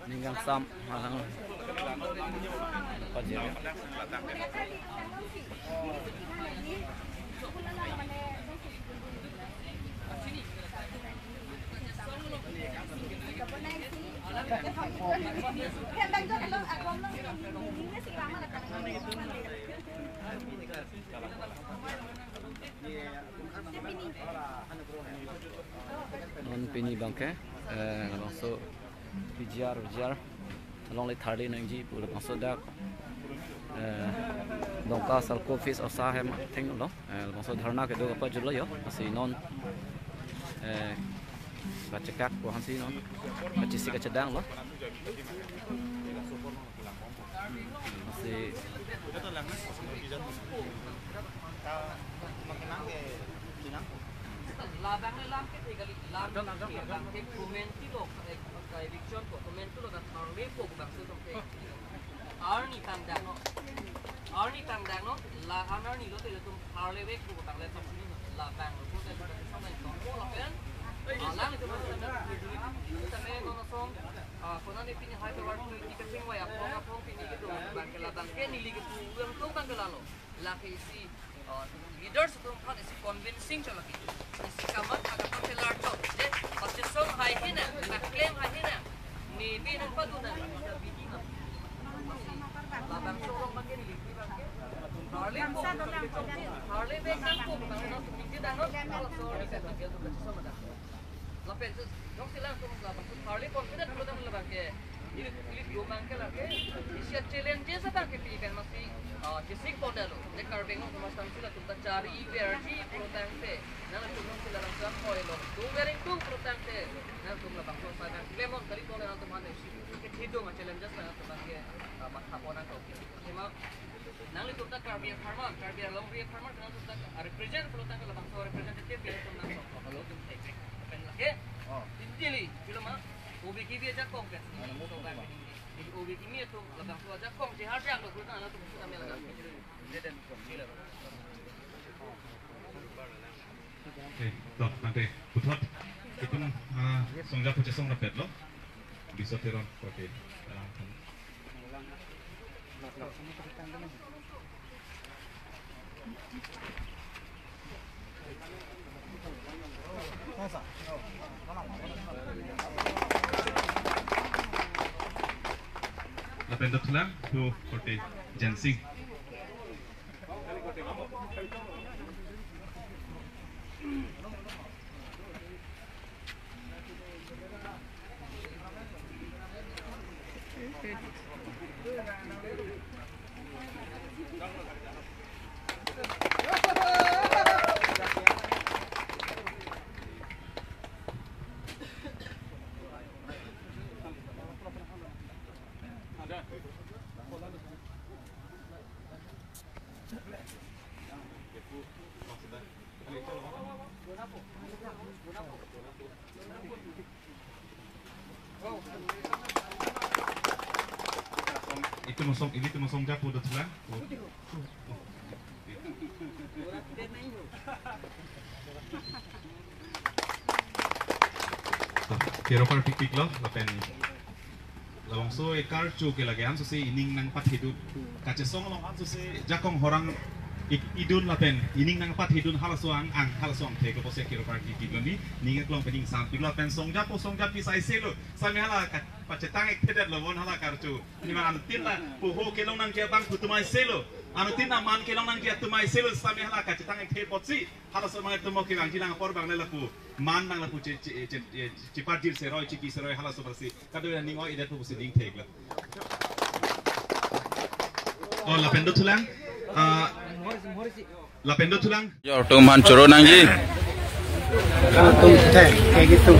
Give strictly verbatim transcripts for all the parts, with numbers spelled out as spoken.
Ning kangsam, alang. Pajir. Non pini abangke, eh, labangso P G R, V G R along le tharli nangji pu labangso dak, eh, Dongka Salco Office osa ahem atheng lo, eh, labangso dharna kedo kapajutlo yo, lasi non, eh, kachekak pu aphansi non kachesik kachedanglo. Lasi labang le lam ke thekali, lam ke, labang ke komantu lo, eh, eviction ko komantu lo, kan tharlepo bangso atum ke. Arni tangdang no. Arni tangdang no, la an arni lote latum tharlevekpo tanglo, tong sini no. Labang lo, ko ta sudah sama yang tong ko lapen. Alang itu masuk dalam dua ribu dua puluh satu, no, no, song. Ah, konane pini hai tawar tu di kachingvai apong apong pini kedo abangke, labang ke neli kepu yang tu abangke lalo. Lake isi, ah, leaders atum aphan isi convincing chot lake. Isi kamatha kapachelar chot. Je, pachesong hai hina, paklem hai hina. Neli nangpadu nang, kita bidi nang. Labangso along abangke neli abangke. Tharlepo, tharlevek nangpo, tanglo, neli dang lo, sorry, saya tak dia tu pachesong ada. Lapen su, jongsi latum labangso tharli confident pulo tanglo abangke. Ili, ili dum abangke lake. Isi a-challenges abangke pi pen masi, ah, chesik pondetlo. Je Karbi Anglong Autonomous Council atum ta chari verji pulo tangte, nangtum jongsi labangso akoi lo, tu vering tu pulo tangte, nangtum labangso sa nang klemon kali tole nangtum han isi. Kethedung a-challenges nangtum abangke, ah, matha pon nangkok. Tema, nanglitum ta Karbi a-farmer, Karbi Anglong ri a-farmer, nangtum ta represent pulo tangte labangso representative nangtum nangkok. Kalau tum thek. Pen lake. Oh. Inti li, pilo ma, O B K B ajakong kan. Ano mo so kan. Di O B K B atum labangso ajakong, jehar jak lo, pulo tangte nangtum sudah melakukan. Dia dan kong, dia lah. Eh, toh, nanti puthot itum, ah, songja pachesong rapet lo. Biso Teron, oke. Ah, lapen dothulang, tu korte Jensing. Itum song, ini itum songja pu dothulang. Kero parpikpik lo, lapen labangso ekarcho ke lake ansose ining nangpathedun. Kachesong along ansose jakong horang ik-, idun lapen ining nangpathedun halaso ang, ang halaso angthek lo pusi kero parpikpik lo ni, ning aklong pen ingsampik lo lapen songja po songja pi sai selo. Sami hala ka-, pachetang ekthedet lo bon hala karcho. Ni ma anuttin la poho kelong nangji abang pu atum ai selo. Anuttin la man kelong nangji atum ai selo. Sami hala kachetang ekthe apotsi halaso abang itum mo kevangji lang apor abang le lapu. Man nang lapu che, che, che, che, chepajir seroi, chepi seroi halaso abangsi. Kado ya ning oi-edet pusi ning thek lo. Oh, lapen dothulang. Ah, lapen dothulang. Jor tum han choro nangji. Tum the, kaigi tum.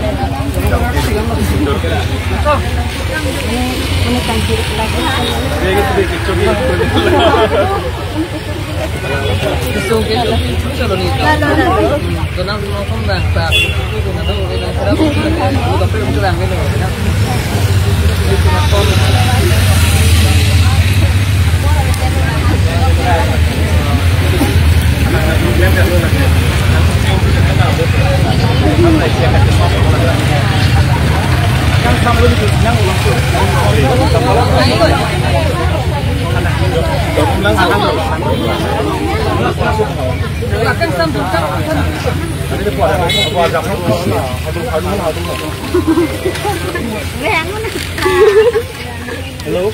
Hello.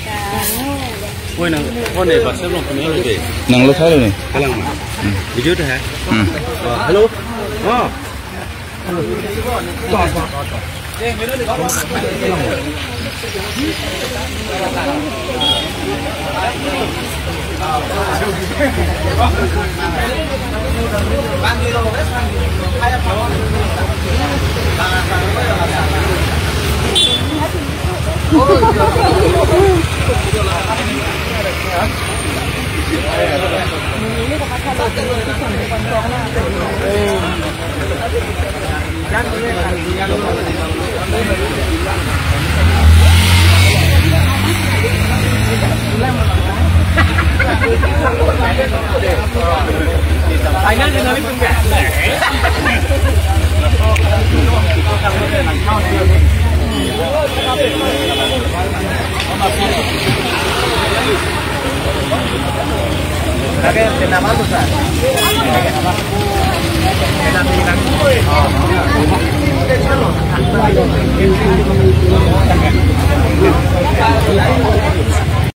Oi, nang phone ni WhatsApp along phone ni. Nanglo sai lo ni. Kalang ma. Hmm. Video ta hai. Hmm. Oh, hello. Oh.